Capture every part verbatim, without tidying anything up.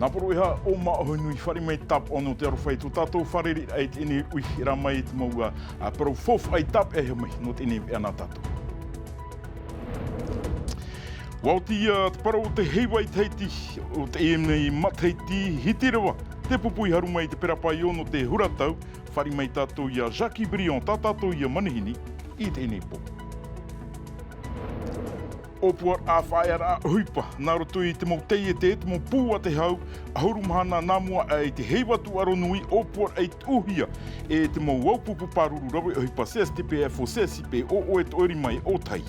Nā poro e hā, ʻo Māʻohi nui, fāriʻi mai tāpaʻo nō te aroha i tō tātou fārereiraʻa i teie nei uʻi, rā mai i te mau, ā, parau faufaʻa i tāpeʻahia mai nō teie nei veʻa nā tātou. ʻUa oti ia te parau o te heiva i Tahiti, ʻo teie nei matahiti Hitireva, te pupu i haru mai i te pera paio nō te huratau, fāriʻi mai tātou ia Jackie Briand, tā tātou ia manihini i teie nei pō. ʻŌpuaraʻa faʻaearaʻa ʻohipa, nā roto i te mau taiete, te mau pū a te hau, ʻahuru mahana nā mua aʻe i te heiva tūʻaro nui ʻōpuaraʻa i tuʻuhia e te mau aupupu pāruru rave ʻohipa C S T P F ʻo C S I P ʻo ʻoe tō ʻoe rima e ʻōtahi.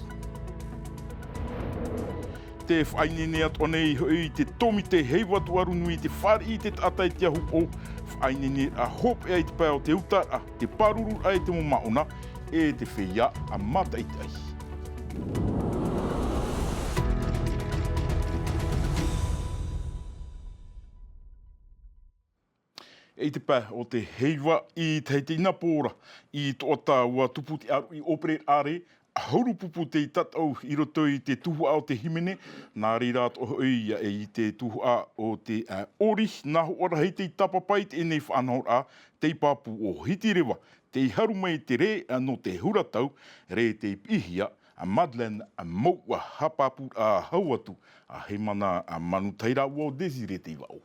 Tē faʻaineine atoʻa nei hoʻi te tōmite heiva tūʻaro nui te fāriʻi i te taʻata i te ahu ʻō, faʻaineineraʻa hopeʻa i te pae o te utaraʻa, te pāruruaʻa i te mau māʻona, e te feiā a mātaʻitaʻi. I te pae o te heiva i Tahiti nā pō ra, i Toʻata ʻua tupu te ʻāruʻi ʻōpereraʻa rē, ʻahuru pupu tei tataʻu i roto i te tuhaʻa o te hīmene, nā reira atoʻa hoʻi ia i te tuhaʻa o te, ā, ʻori, nā hoʻi rahi tei tāpapa i teie nei faʻanahoraʻa, tei pāpū ʻo Hitireva, tei haru mai i te rē, ā, nō te huratau, rē tei piʻihia a Madeleine Mouʻa. Haʻapāpūraʻa hau atu a Heimana Manutahi rāua ʻo Désiré Teivaʻo.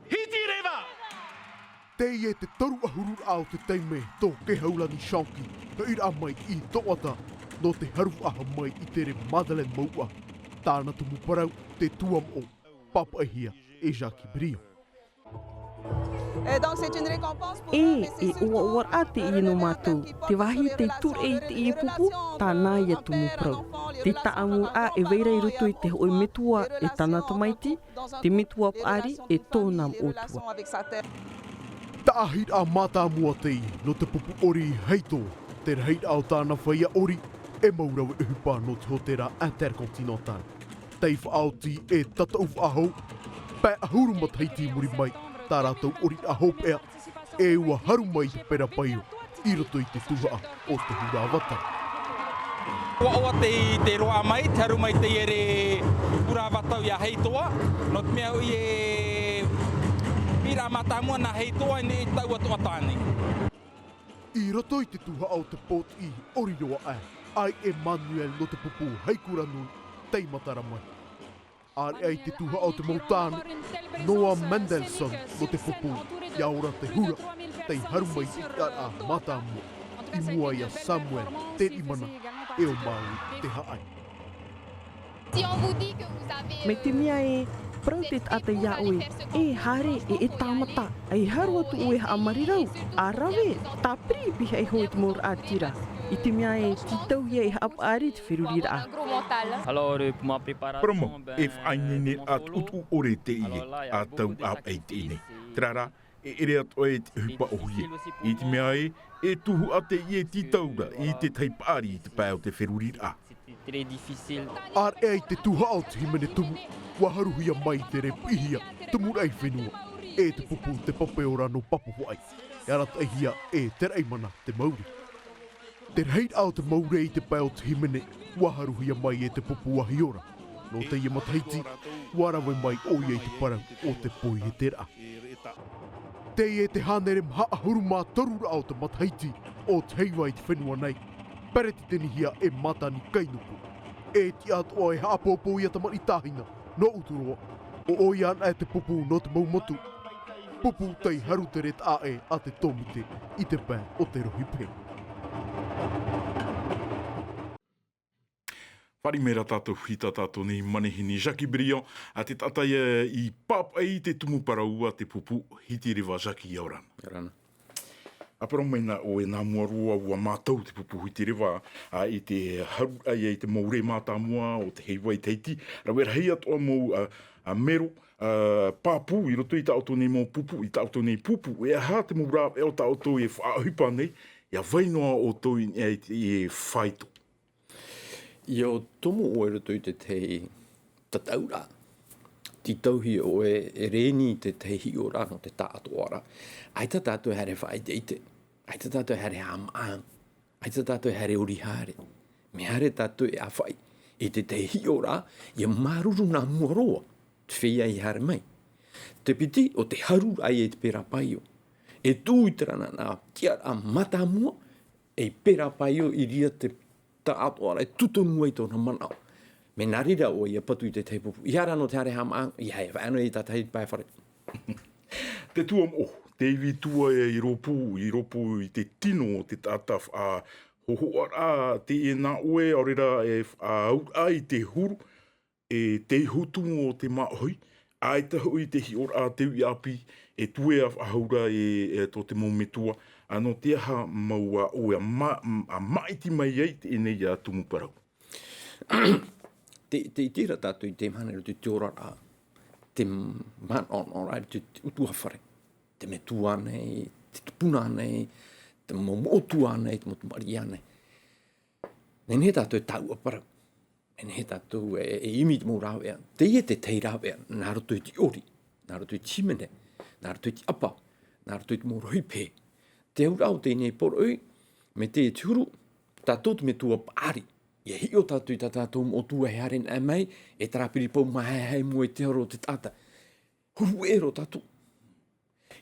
Hitireva! Teie te toru ʻahururaʻa o te taime tō Kehaulani Chonki, hoʻiraʻa mai i Toʻata, nō te harufaʻaha mai i te rē Madeleine Mouʻa. Tāna tumu parau, te tuamoʻo, pāpaʻihia e Jackie Briand. E, e ʻoaʻoaraʻa teie nō mātou. Te vāhi tei tūreʻi i teie pupu, tāna ia tumu parau. Te taʻamuraʻa e vai ra i roto i te hōʻē metua e tāna tamaiti, te metua paʻari e tōna moʻotua. Taʻahiraʻa mātāmua teie nō te pupu ʻori i Heitoa, te rahiraʻa o tāna feiā ʻori, e mau rave ʻohipa nō te hōtēra InterContinental. Tei faʻaoti e tataʻu faʻahou, pae ʻahuru matahiti i muri mai, tā rātou ʻoriraʻa hopeʻa, e ʻua haru mai i te pera paio, i roto i te tuhaʻa o te Hurāvatau. ʻOaʻoa te, te roaʻa mai, te haru mai teie rē Hurāvatau ia Heitoa, nō te mea hoʻi e piʻiraʻa mātāmua nā Heitoa i neʻi taua Toʻata nei. I roto i te tuhaʻa o te pōtiʻi ʻori roa aʻe, ʻai Emmanuel nō te pupu Haikuranui, tei matara mai. ʻĀreʻa i te tuhaʻa o te mau tāne, Noah Mendelssohn nō te pupu, ʻia ora te hura, tei haru mai i te ʻaraʻa mātāmua, i mua ia Samuel Terimana, e ʻo Maui Tehaʻai. Mai te mea e parau te taʻata iā ʻoe, e haere, e, e tāmata, e haru atu ʻoe e haʻamarirau, ʻa rave, tāpiri i pihaʻi iho i te mau raʻatira. I te mea e tītauhia e haʻapaʻari te feruriraʻa. Parau mau, e faʻaineineraʻa tuʻutuʻu ʻore teie, ʻa tau ʻāvaʻe i teie nei. Terā rā, e ʻere atoʻa e te ʻohipa ʻōhie. I te mea ē, e tuhaʻa teie tītaura i te tahi paʻari i te pae o te feruriraʻa. ʻĀreʻa i te tuhaʻa o te hīmene tumu, ʻua haruhia mai te rē piʻihia, Tumuraʻi Fenua, e te pupu Te Pape Ora nō Papafoʻi, e arataʻihia e Teraʻimana Te Mauri. Te rahiraʻa o te mauri i te pae o te hīmene, ʻua haruhia mai e te pupu Ahiora. Nō teie matahiti, ʻua rave mai ʻoia i te parau o te poieteraʻa. Teie te hānere maha ʻahuru mā toru raʻa o te matahiti o te heiva i te fenua nei, peretitenihia e Matani Kainuku. E tiʻa atoʻa e haʻapōpō ia tamariʻi tāhina, nō Uturoa, ʻo ʻoia anaʻe te pupu nō te mau motu. Pupu tei haru te rē taʻa ʻē a te tōmite i te pae o te rohipe. Fāriʻi mai rā tātou i tā tātou nei manihini Jackie Briand, a te taʻata ia i pāpaʻi i te tumu parau a te pupu Hitireva. Jackie, ʻia ora na. ʻIa ora na. ʻA parau mai na ʻoe, nā mua roa ʻua mātau te pupu Hitireva, a, i te haru, a, ia i te mau rē mātāmua o te heiva i Tahiti, rave rahi atoʻa mau, a, a, mero, a, pāpū i roto i tā ʻoutou nei mau pupu, i tā ʻoutou nei pupu, e aha te mau rāveʻa o tā ʻoutou e faʻaʻohipa nei, ʻia vai noa ʻoutou i, i, i faito. ʻIa tumu ʻoe i roto i te tahi tataʻuraʻa. Tītauhia ʻoe e rēni i te tahi hiʻoraʻa nō te taʻatoʻaraʻa. ʻAita tātou e haere faʻaʻiteʻite. ʻAita tātou e haere haʻamaʻa. ʻAita tātou e haere ʻori haere. Mea haere tātou e ʻāfaʻi i te tahi hiʻoraʻa, ʻia māuruuru nā mua roa. te feiā i haere mai. Te piti, ʻo te haru ai e te pērā paio. E tū i terā nā, nā tiʻaraʻa mātāmua, e pērā paio i reira te taʻatoʻaraʻa e tūtonu ai tōna manaʻo. Mea nā reira ʻoe ʻia patu i te tahi pupu. ʻEiaha rā nō te haere haʻamāʻa, ʻeiaha e faʻaea noa i tātahi pae fare. Te tua moʻo, te ivi tua i rōpū, i rōpū i te tino o te taʻata faʻahōhoʻaraʻa, teie nā ʻoe, ʻaore rā e faʻaauraʻa i te huru, e te ihutumu o te māʻohi, ʻaita hoʻi te hiʻoraʻa te uʻi ʻāpī, e tuea faʻahou ra e, e tō te mau metua, ā, nō te aha mau ā ʻoe ʻa ma-, ʻa māʻiti mai ai teie nei ā tumu parau. Te, te ʻite ra tātou i te mahana i roto i te oraraʻa, te manaʻonaʻoraʻa i roto i te ʻutuāfare, te metua nei, te tupuna nei, te mau moʻotua nei, te mau tamariʻi nei. Nehenehe tātou e tāuʻa parau. Nehenehe tātou e, e ʻimi i te mau rāveʻa. Teie te tahi rāveʻa, nā roto i te ʻori, nā roto i te hīmene, nā roto i te ʻapa, nā roto i te mau rohipehe. Te auraʻa o teie nei poroʻi, mai teie te huru, tātou te metua paʻari. ʻIa hiʻo tātou i tā tātou moʻotua e haere anaʻe mai, e tāraparau mahaehae i mua i te horo o te taʻata. Huru ʻē roa tātou.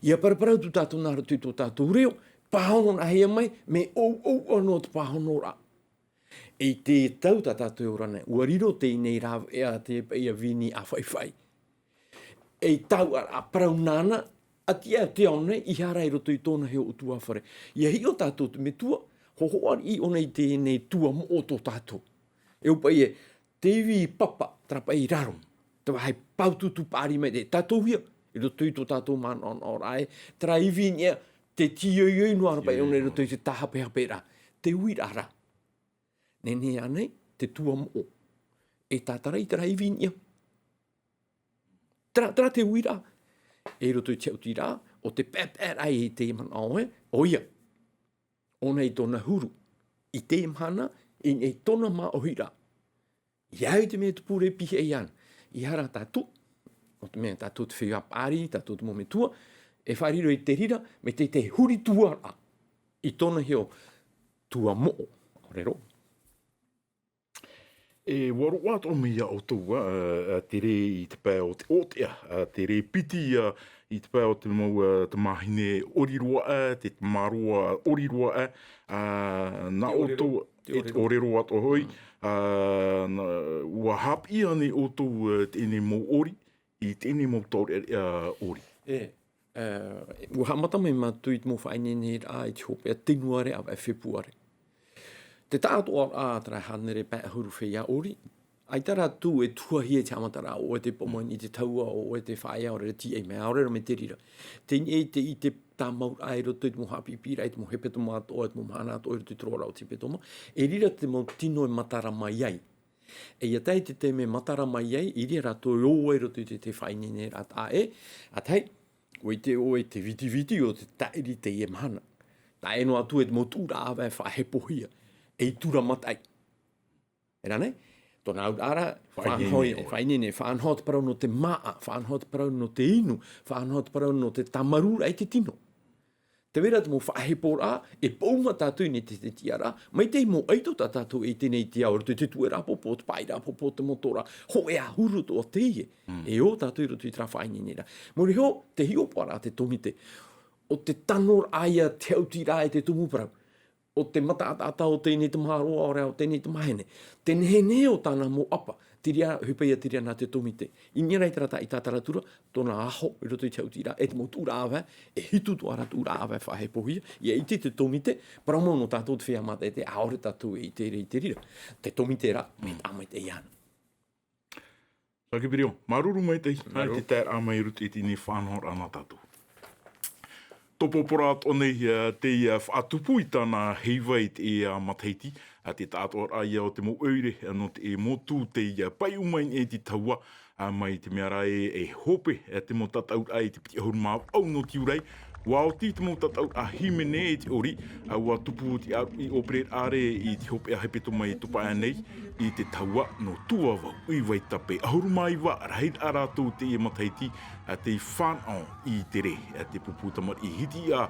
ʻIa paraparau atu tātou nā roto i tō tātou reo, pāhono nā hea mai, mea ʻouʻou noa te pāhonoraʻa. I te tau tā tātou e ora nei, ʻua riro teie nei rāveʻa te paʻi a Vini ʻĀfaʻifaʻi. E tau a, a parau nāna, a tiʻa te ao nei, i haere i roto i tōna heo ʻutuāfare. ʻIa hiʻo tātou te metua, hōhoʻa riʻi ʻōna i teie nei tua moʻo tō tātou. E au paʻi ē, te ivi papa, terā paʻi raro. Te vāhi pāutuutu paʻari mai te tātou ia, i roto i tō tātou manaʻonaʻoraʻa ē, terā ivi i niʻa, te tīoioi noa ra paʻi ʻōna i roto i te tāhapehaperaʻa. Te uiraʻa rā. Nehenehe ānei, te tua moʻo. E tātara i terā ivi i niʻa. Terā, terā te uiraʻa. E i roto i te haʻutiraʻa, ʻo te peʻapeʻaraʻa i te manaʻo ē, ʻoia. ʻŌna i tōna huru, i teie mahana, i, i tōna māʻohiraʻa. ʻEiaha i te mea te pure e pihaʻi ana. ʻEiaha rā tātou, nō te mea tātou te feiā paʻari, tātou te mau metua, e faʻariro i te reira, mai te, te huri tuaraʻa. I tōna heo, tua moʻo, ʻaore roa. E, ʻua roaʻa atoʻa mai ia ʻoutou, ā, ā, te rē i te pae o te ʻōtea, ā, te rē piti, ā, i te pae o te mau, ā, tamāhine ʻori roa aʻe, te tamaroa ʻori roa aʻe, ā, nā ʻoutou, te ʻore roa. Te ʻore roa atoʻa hoʻi, ā, nā, ʻua haʻapiʻi ānei ʻoutou, ā, teie nei mau ʻori, i teie nei mau taureʻareʻa ʻori. E, ā, ʻua haʻamata mai mātou i te mau faʻaineineraʻa i te hopeʻa Tenuare ʻāvaʻe Fepuare. Te taʻatoʻaraʻa terā hānere pae ʻahuru feiā ʻori, ʻaita rātou e tuahia i te haʻamataraʻa ʻo ʻoe tei paʻuma i te taua, ʻo ʻoe tei faʻaea, ʻaore rā tīaʻi mai, ʻaore rā mai te reira. Teie nei te, i te tāmauraʻa i roto i te mau haʻapiʻipiʻiraʻa, i te mau hepetoma atoʻa, i te mau mahana atoʻa i roto i te roaraʻa o te hepetoma, e riro te mau tino e matara mai ai. E ʻia tae i te taime e matara mai ai, i reira rātou e ō ai i roto i te, te faʻaineineraʻa taʻa ʻē, ā tahi, ʻua ʻite ʻoe i te vitiviti o te tāʻiri i teie mahana. Tae noa atu e te mau tuʻuraʻa ʻāvaʻe faʻahepohia, e i tura mataʻi. E rā nei, tōna auraʻa, faʻaineine, faʻaineine, faʻanaho te parau nō te māʻa, faʻanaho te parau nō te inu, faʻanaho te parau nō te tāmarūraʻa i te tino. Tē vai ra te mau faʻaheporaʻa, e paʻuma tātou i niʻa i te, te tiʻaraʻa, mai te mau ʻaito tā tātou e ʻite nei i te ao, i roto i te tuʻeraʻa ʻāpōpō, te paʻiraʻa ʻāpōpō, te mau tōraʻa, hōʻē ʻahuru atoʻa teie. E ō tātou i roto i terā faʻaineine ra. Muri iho, te hiʻopoʻaraʻa a te tōmite. ʻO te tanoraʻa ia te haʻutiraʻa e te tumu parau. ʻO te mataʻataʻata o teie nei tamaroa, ʻaore rā ʻo teie nei tamāhine. Te nehenehe o tāna mau ʻapa, te reira, ʻohipa ia te reira nā te tōmite. I niʻa ra i terā taʻata i tātara atu ra, tōna aho i roto i te haʻutiraʻa, e te mau tuʻuraʻa ʻāvaʻe, e hitu atoʻa ra tuʻuraʻa ʻāvaʻe faʻahepohia, ʻia ʻite te tōmite, parau mau nō tātou te feiā mātaʻitaʻi, ʻaore tātou e ʻite i te reira. Te tōmite rā, mea tāmaitaʻi ana. Saki Pirio, māuruuru maitaʻi, ā, i te taeraʻa mai i roto i teie faʻanahoraʻa nā tātou. Tō Pōpora atoʻa nei, ā, tei, ā, faʻatupu i tāna heiva i teie matahiti, ā, te taʻatoʻaraʻa ia o te mau ʻoire, ā, nō te motu tei, ā, paiʻu mai nei i te taua, ā, mai te mea ra ē, e hope, ā, te mau tataʻuraʻa i te piti ʻahuru mā vaʻu nō Tiurai, ʻua oti te mau tataʻuraʻa hīmene i te ʻori, ā, ʻua tupu te ʻāruʻi ʻōpereraʻa i te hopeʻa hepetoma i topa aʻe nei, i te taua nō Tuavau i Vaitape. ʻAhuru mā iva, rahiraʻa rātou teie matahiti, ā, tei fānaʻo i te rē, ā, te pupu tamariʻi hitiʻa,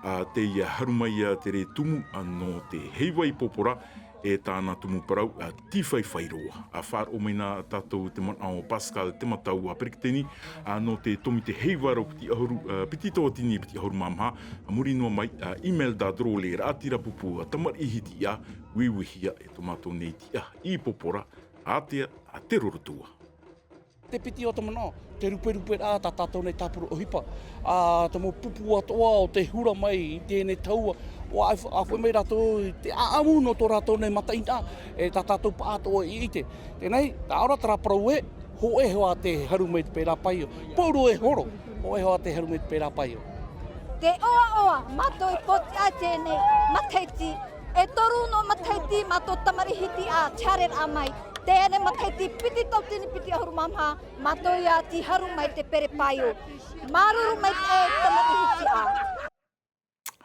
ā, tei haru mai, ā, te rē tumu, ā, nō te heiva i Pōpora, e tāna tumu parau, a, tīfaifai roa. A faʻaroʻo mai na tātou te manaʻo o Pascal Tematau a Perekiteni, a, nō te tōmite heiva rau piti ʻahuru, a, piti tauatini piti ʻahuru mā maha, a muri noa mai, a, Imelda Drole, raʻatira pupu, a, tamariʻi hitiʻa, uiuihia e tō mātou nei tiʻa i Popora, ātea, a Te Rorotua. Te piti o te manaʻo, te ruperupe rā tā tātou nei tāpura ʻohipa. A te mau pupu atoʻa o te hura mai i teie nei tahua, ʻua ʻāf-, ʻāfaʻi mai rātou i te ʻāʻamu nō tō rātou nei mataʻeinaʻa, e tā tātou paʻatoʻa i ʻite. Teie nei, tā ʻoe ra terā parau ē, hōʻē hoʻi te haru mai te pērā paio. Pauroa e horo, hōʻē hoʻi te haru mai te pērā paio. Te ʻoaʻoa, mātou i pōtiʻa teie nei matahiti, e toru noa matahiti mātou tamariʻi hitiʻa, te haereraʻa mai. Teie nei matahiti piti tauatini piti ʻahuru mā maha, mātou ia tei haru mai te pere paio. Māuruuru maitaʻi e tamariʻi hitiʻa.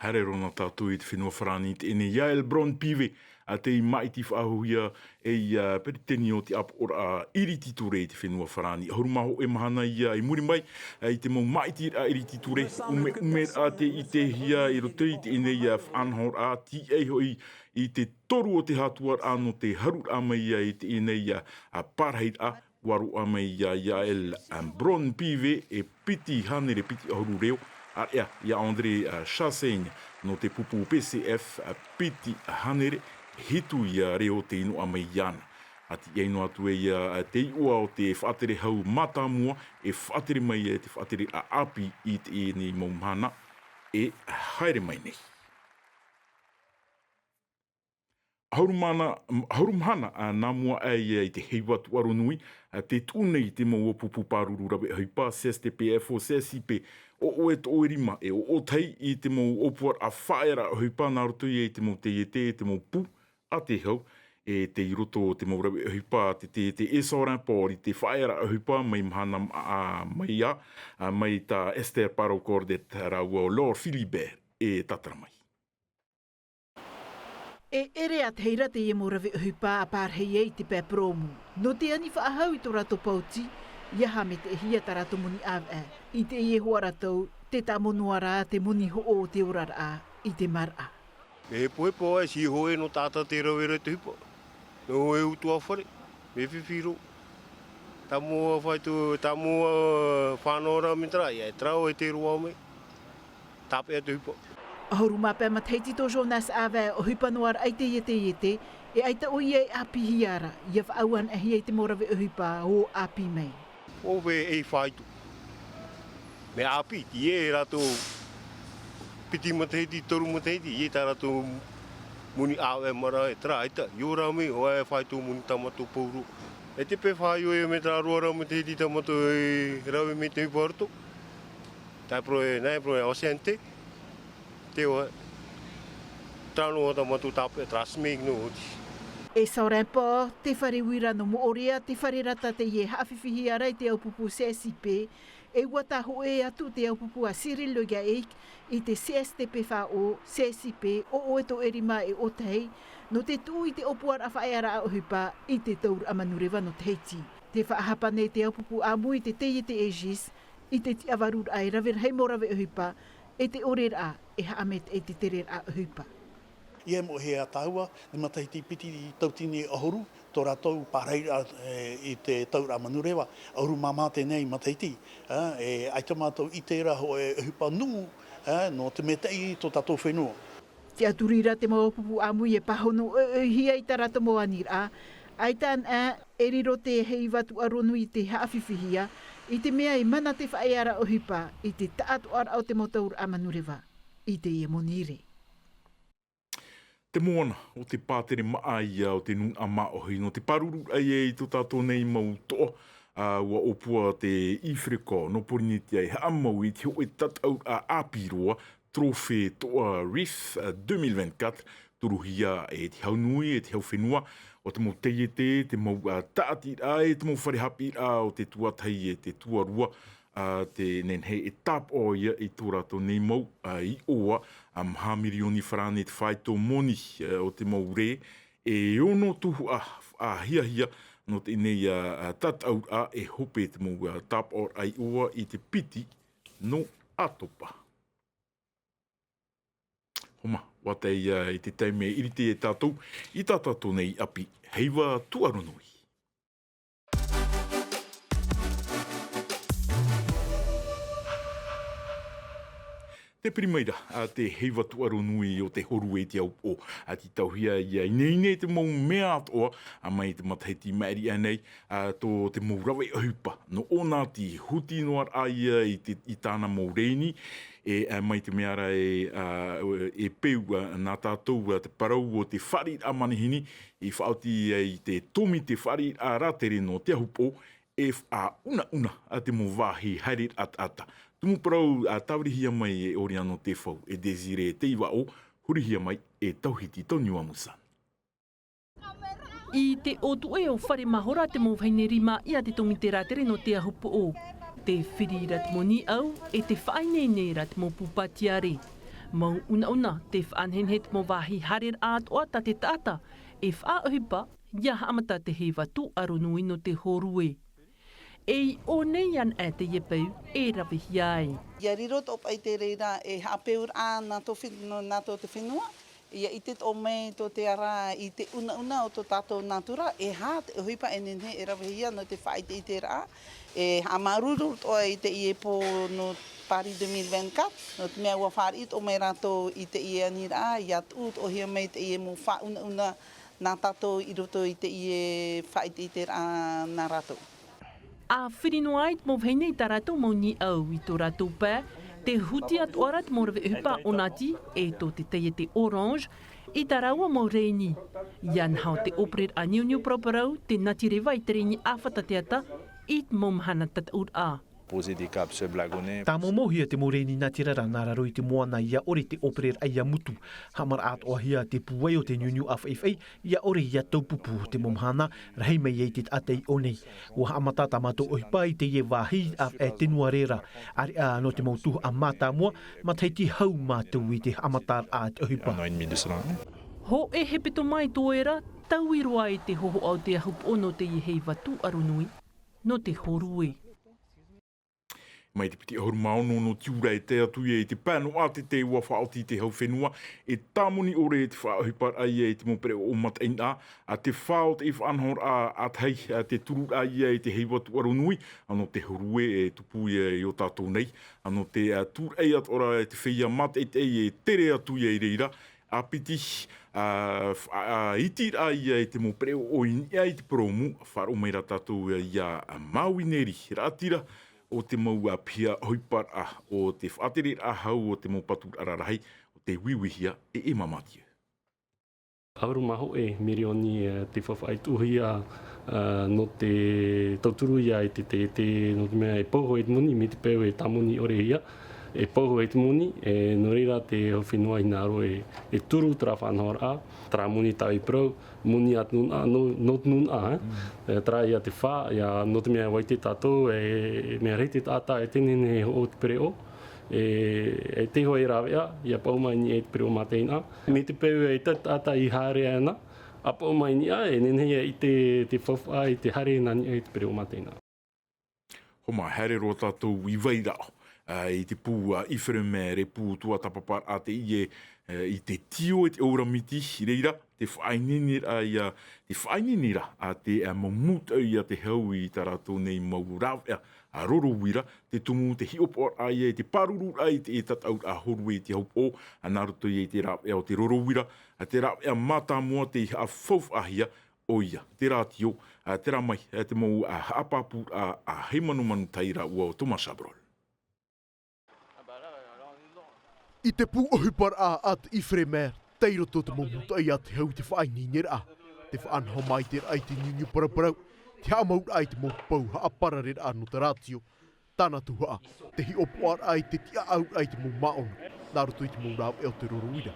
Haere roa na tātou i te fenua Farāni i teie nei, Yaël Braun-Pivet, a tei māʻiti faʻahou ia e ia peretiteni o te ʻāpoʻoraʻa ʻiriti ture i te fenua Farāni. ʻAhuru mā hōʻē mahana ia i muri mai, a i te mau māʻitiraʻa ʻiriti ture, ʻumeʻumeraʻa tei ʻitehia i roto i teie nei faʻanahoraʻa, tīaʻi hoʻi i te toru o te hatuaraʻa nō te haruraʻa mai ia i teie nei, a, pārahiraʻa, ʻua roaʻa mai ia Yaël, a, Braun-Pivet e piti hānere piti ʻahuru reo, ʻāreʻa ia André, a, Chassaigne nō te pupu P C F, a, piti hānere hitu ia reo tei noaʻa mai iāna. A tīaʻi noa atu e ia, a, te iʻoa o te faʻatere hau mātāmua e faʻatere mai e te faʻatere ʻāpī i teie nei mau mahana e haere mai nei. ʻAhuru mahana, ʻahuru mahana, a, nā mua aʻe ia i te heiva tūʻaro nui, a, tē tuʻu nei te mau ʻōpupu pāruru rave ʻohipa, C S T P F O, C S I P, ʻoʻoe toʻoerima e ʻoʻotahi i te mau ʻōpuaraʻa faʻaearaʻa ʻohipa nā roto ia i te mau teiete, te mau pū, a te hau, e tei roto o te mau rave ʻohipa, te teiete e Sorin Paul i te faʻaearaʻa ʻohipa mai mahana maʻa mai ā, a, mai tā Esther Parot-Courdet rāua ʻo Laure Philibert e tātara mai. E ʻere ʻātahi ra teie mau rave ʻohipa a pārahi ai i te pae purōmu. Nō te ani faʻahou i tō rātou paoti, ʻia haʻamaitaʻihia tā rātou moni ʻāvaʻe. I teie hoʻi rātou, tē tāmau noa ra te moni hoʻo o te oraraʻa i te maraʻa. E hepohepo aʻe, ʻe hōʻē noa taʻata tē rave ra i te ʻohipa. Nō hōʻē utuafare, mea fifi roa. Tāmau faito, tāmau fānauraʻa mai terā, ʻia e terā e tē roaʻa mai. Tāpeʻa te ʻohipa. ʻAhuru mā pae matahiti tō Jonas ʻāvaʻe ʻohipa noa ra i teie teiete, e ʻaita ʻoia e ʻāpīhia ra, ʻia faʻaau anaʻe hia i te mau rave ʻohipa ʻo ʻāpī mai. ʻO vē ei faito. Mea ʻāpī, ʻia rātou piti matahiti, toru matahiti, ʻia tā rātou moni ʻāvaʻe maraʻa e terā, ʻaita, ʻia ora mai, ʻoia e faito moni tā mātou pauroa. E te pē faʻaio e mea terā roa ra matahiti tā mātou e rave mai te ʻohipa roto. Tae pro e, nā e pro e ancienneté, te o, terā noa tā mātou tāpeʻa, transmis nō oti. E Sorin Paul, te fare uira nō Moʻorea, te fare rata teie e haʻafifihia ra i te ʻaupūpū C S I P, e ʻua tā hōʻē atu te ʻaupūpū a Cyril Le Gahic i te C S T P F O, C S I P, ʻoʻoe toʻoerima e ʻotahi, nō te tuʻu i te ʻōpuaraʻa faʻaearaʻa ʻohipa i te tauraʻa manureva nō Tahiti. Tē faʻahapa nei te ʻaupūpū ʻāmui i te teiete Aegis, i te tiʻavaruraʻa e rave rahi mau rave ʻohipa, e te ʻoreraʻa e haʻamaitaʻi i te tereraʻa ʻohipa. ʻIa moʻehia tāua, te matahiti piti tauatini ʻahuru, tō rātou pārahiraʻa, e, i te tauraʻa manureva, ʻahuru mā maha teie matahiti, e, e ʻaita mātou ʻite ra hōʻē ʻohipa nuʻu, e, nō te mea teie tō tātou fenua. Tiʻaturi ra te mau ʻaupūpū ʻāmui e pāhono ʻoiʻoihia i tā rātou mau aniraʻa, ʻaita anaʻe, e riro te heiva tūʻaro nui i te haʻafifihia, i te mea e mana te faʻaearaʻa ʻohipa i te taʻatoʻaraʻa o te mau tauraʻa manureva i teie moni ire. Te moana o te pātere maʻa ia o te nūnaʻa māʻohi nō te pārururaʻa ia i tō tātou nei mau toʻa, a, ʻua ʻōpua te IFRECOR nō Porinetia e haʻamau i te hōʻē tataʻuraʻa ʻāpī roa, Trophée Toʻa Reef, a, deux mille vingt-quatre, turuhia e te hau nui, e te hau fenua, o te mau teiete, te mau, a, tāʻatiraʻa, e te mau fare haʻapiʻiraʻa o te tuatahi e te tuarua, a, te nehenehe e tāpaʻo ia i tō rātou nei mau, a, iʻoa, a, maha mirioni farāne te faito moni, a, o te mau rē, e ono tuhaʻa, a, hiahia, nō teie nei, a, a, tataʻuraʻa e hope te mau, a, tāpaʻoraʻa iʻoa i te piti nō ʻAtopa. Homa, ʻua tae ia i te taime e ʻiriti e tātou, i tā tātou nei ʻapi, Heiva Tuʻaro Nui. Te piri mai ra, a te Heiva Tuʻaro Nui o te Hōrue i te Ahupoʻo, a tītauhia ia ineine te mau mea atoʻa, a mai te matahiti maʻiri aʻe nei, a tō te mau rave ʻohipa, nō ʻōna tī huti noa raʻa ia i te, i tāna mau rēni, e, a mai te mea ra e, a, e peu, a, nā tātou, a, te parau o te fāriʻiraʻa manihini, i faʻaoti ai te tōmite fāriʻiraʻa rātere nō te Ahupoʻo, e faʻaunauna, a te mau vāhi haereraʻa taʻata. Tumu parau, a, tāvirihia mai e Oriano Tefau, e Désiré Teivaʻo, hurihia mai e Tauhiti Toniua Musan. I te ʻōtuʻe o Fare Mahora te mau vahine rima ia te tōmite rātere nō te Ahupoʻo. Te firi ra te mau nīʻau, e te faʻaineine ra te mau pū patiare. Mau unauna, te faʻanehenehe te mau vāhi haereraʻa atoʻa tā te taʻata, e faʻaʻohipa, ia haʻamata te Heiva Tuʻaro Nui nō te Hōrue. E i ʻō nei ana ʻā teie peu, e ravehia ai. Ia riro tō paʻi te reira, e haʻapeuraʻa nā tō fen-, nō, nā tō te fenua, ia ʻite tō mai tō te ara i te unauna o tō tātou nātura, e aha te ʻohipa e nehenehe e ravehia nō te faʻaʻiteʻiteraʻa, e haʻamāuruuru atoʻa i teie pō nō Paris deux mille vingt-quatre, nō te mea ʻua fāriʻi tō mai rātou i teie aniraʻa, ia tuʻu atoʻahia mai teie mau faʻaunauna nā tātou i roto i teie faʻaʻiteʻiteraʻa nā rātou. ʻA firi noa ai te mau vahine i tā rātou mau nīʻau i tō rātou pae, tē huti atoʻa ra te mau rave ʻohipa ʻōnati, e tō te taiete orange, i tā rāua mau rēni. Ia naho te ʻōpereraʻa niuniu parauparau, tē nati reva i te rēni ʻāfata teata, i te mau mahana tataʻuraʻa. Poser des câbles sur Blagonet. Tāmōmōhia te mau rēni nātirara nā raro i te moana ia ʻore te ʻōpereraʻa ia mutu. Haʻamaraʻa atoʻahia te pūai o te niuniu ʻāfaʻifaʻi, ia ʻore ia taupupū te mau mahana, rahi mai ai te taʻata i ʻō nei. ʻUa haʻamata tā mātou ʻohipa i teie vāhi ʻāfaʻi te nuarera, ʻāreʻa nō te mau tuhaʻa mātāmua, matahiti hau mātou i te haʻamataraʻa te ʻohipa. Un an et demi de cela. Hōʻē hepetoma i tō ʻoe ra, taui roa i te hōhoʻa o te Ahupoʻo nō teie Heiva Tuʻaro Nui, nō te Hōrue. Mai te piti ʻahuru mā ono nō tiura e tae atu ia i te pae nō ʻātete ʻua faʻaoti i te hau fenua, e tāmoni ʻore te faʻaʻohiparaʻa ia i te mau pereʻoʻo mataʻeinaʻa, a te fā o te faʻanahoraʻa ʻātahi, a te tururaʻa ia i te Heiva Tuʻaro Nui, a nō te Hōrue e tupu ia i ō tātou nei, a nō te, a, tūraʻi atoʻa ra e te feiā mātaʻitaʻi e tere atu ia i reira, a piti, a, f-, a, a, iti rā ia i te mau pereʻoʻo i niʻa i te purōmu, faʻaroʻo mai rā tātou ia, a, Mauineri Raʻatira, o te mau, a, piha ʻohiparaʻa, o te faʻatereraʻa hau o te mau paturaʻa rarahi, o te uiuihia e Emma Mathieu. ʻAhuru mā hōʻē mirioni, e, te faʻaʻituhia, e, nō te tauturu ia i te, te, te, nō te mea e pauroa te moni, mai te peu e tāmoni ʻore ia, e pauroa te moni, e, nō reira te hau fenua hinaʻaro e, e turu terā faʻanahoraʻa, terā moni tāʻu i parau, moni a te nūnaʻa, nō, nō te nūnaʻa, e. Mm. E, terā ia te fā, ia, nō te mea ʻua ʻite tātou, e, mea rahi te taʻata e tē nehenehe e hoʻo te pereʻoʻo, e, e te hoʻi rāveʻa, ia paʻuma i niʻa i te pereʻoʻo mataʻeinaʻa. Mai te peu e te taʻata i haere ana, a paʻuma i niʻa, e nehenehe ia ʻite te faufaʻa i te haere nā niʻa i te pereʻoʻo mataʻeinaʻa. Homa, haere roa tātou i Vairaʻo, a, i te pū a Ifremer, e pū tuatāpaparaʻa teie, e, i te tio e te ʻōura miti, i reira, te faʻaineineraʻa ia, te faʻaineineraʻa a te, a, mau mūtoʻi a te hau i tā rātou nei mau rāveʻa, a, roro uira, te tumu, te hiʻopoʻaraʻa ia i te pārururaʻa i te, e tataʻuraʻa hōrue i te Ahupoʻo, a, nā roto ia i te rāveʻa o te roro uira, a, te rāveʻa mātāmua tei haʻafaufaʻahia, ʻoia, te rātio, a, terā mai, a, te mau, a, haʻapāpūraʻa, a, hei manumanu tahi rāua o Thomas Chabrol. I te pū ʻohiparaʻa a te Ifremer, tei roto te mau mūtoʻi a te hau i te faʻaineineraʻa, te faʻanahomaiteraʻa i te niuniu parauparau, te haʻamauraʻa i te mau pou haʻaparareraʻa nō te rātio, tāna tuhaʻa, te hiʻopoʻaraʻa i te tiʻaʻauraʻa i te mau māʻona, nā roto i te mau rāveʻa o te roro uira.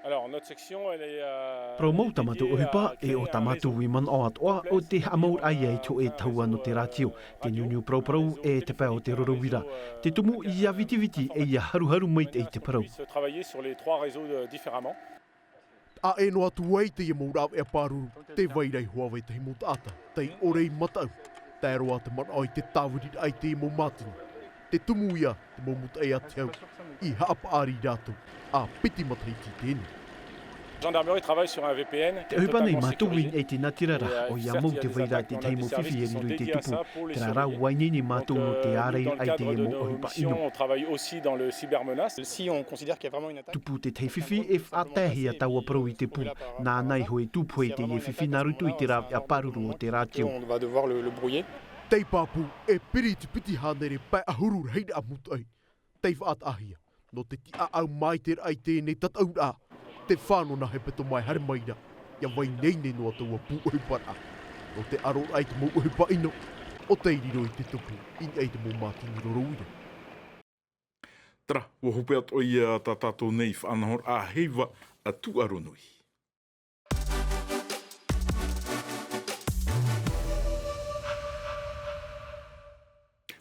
Alors, notre section, elle est, euh, Parau mau tā mātou ʻohipa, e ʻo tā mātou i manaʻo atoʻa, ʻo te haʻamauraʻa ia i te hōʻē tahua nō te rātio, te niuniu parauparau, e te pae o te roro uira. Te tumu ia vitiviti, e ia haruharu maitaʻi te parau. Puisse travailler sur les trois réseaux, euh, différemment. ʻA ʻē noa atu ai teie mau rāveʻa pāruru, tē vai ra iho ā vetahi mau taʻata, tei ʻore i mataʻu. Tae roa te manaʻo i te tāviriraʻa i teie mau mātini. Te tumu ia te mau mūtoʻi a te hau i haʻapaʻari rātou, ʻa piti matahiti i teie nei. Gendarmerie travaille sur un V P N. Te ʻohipa nei mātou i niʻa i te natirara, ʻoia mau te vai ra tētahi mau fifi e riro i te tupu. Terā rā, ʻua ineine mātou nō te ārai ai teie mau ʻohipa ʻino. On travaille aussi dans le cybermenace. Si on considère qu'il y a vraiment une attaque. Tupu tētahi fifi, e faʻataehia taua parau i te pū. Nāna iho e tūpohe i teie fifi nā roto i te rāveʻa pāruru o te rātio. On va devoir le, le brouiller. Tei pāpū, e piri i te piti hānere pae ʻahuru rahiraʻa mūtoʻi. Tei faʻataʻahia nō te tiʻaʻau maitaʻi i teie nei tataʻuraʻa. Te fānau nā hepetoma e haere mai ra, ʻia vai ineine noa taua pū ʻohiparaʻa nō te ʻaroraʻa i te mau ʻohipa ʻino, ʻo tei riro i te tupu i niʻa i te mau mātini roro uira. Terā, ʻua hope atoʻa ia tā tātou nei faʻanahoraʻa heiva a tūʻaro nui.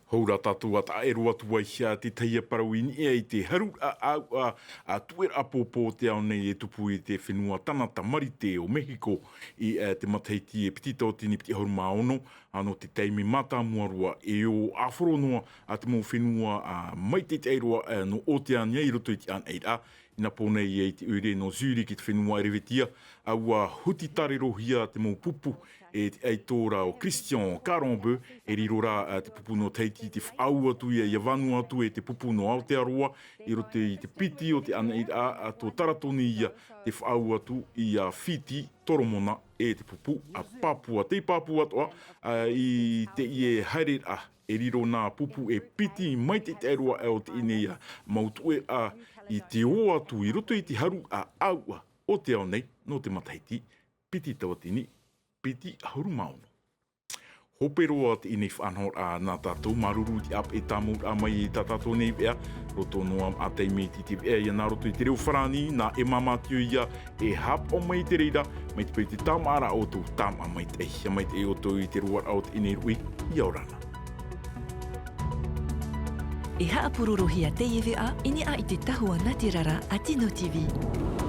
Hou rā tātou ʻa taʻero atu ai hia te tahi parau i niʻa i te haruraʻa ʻāuʻa a tuʻeraʻa pōpō o te ao nei e tupu i te fenua Tana Tamarite o Mehiko i, ā, te matahiti e piti tauatini piti ʻahuru mā ono, ā, nō te taime mātāmua roa e ʻo ʻāfaro noa ā te mau fenua, ā, maitaʻi roa, ā, nō Oteania i roto i te ʻānaʻiraʻa. Inapō nei ia i te ʻoire nō Zurich i te fenua Erevetia, ā, ʻua huti tārerohia te mau pupu e te ʻaito ra ʻo Christian Carambeau, e riro rā, ā, te pupu nō Tahiti i te faʻaau atu ia, ʻia Vanuatu e te pupu nō Aotearoa, i roto i te piti o te ʻānaʻiraʻa, ā, tō Taratoni ia te faʻaau atu ia Fiti, Toromona e te pupu a Papua. Tei Papua atoʻa, ā, i teie haereraʻa e riro nā pupu e piti maitaʻi roa o teie nei ā mau tuʻeraʻa i te ō atu i roto i te haruraʻa ʻāuʻa o te ao nei nō te matahiti piti tauatini piti ʻahuru mā ono. Hope roa teie nei faʻanahoraʻa nā tātou, māuruuru i te ʻāpeʻe tāmau mai i tā tātou nei veʻa, roto noa ā taime i te veʻa ia nā roto i te reo farāni, nā Emma Mathieu ia e haʻapaʻo mai i te reira, mai te peu i te tāmāʻaraʻa ʻoutou tāmā maitaʻi, ʻia maitaʻi ʻoutou i te roaraʻa o teie nei ruʻi, ʻia ora na. E haʻapurorohia teie veʻa i niʻa i te tahua natirara a Tino T V.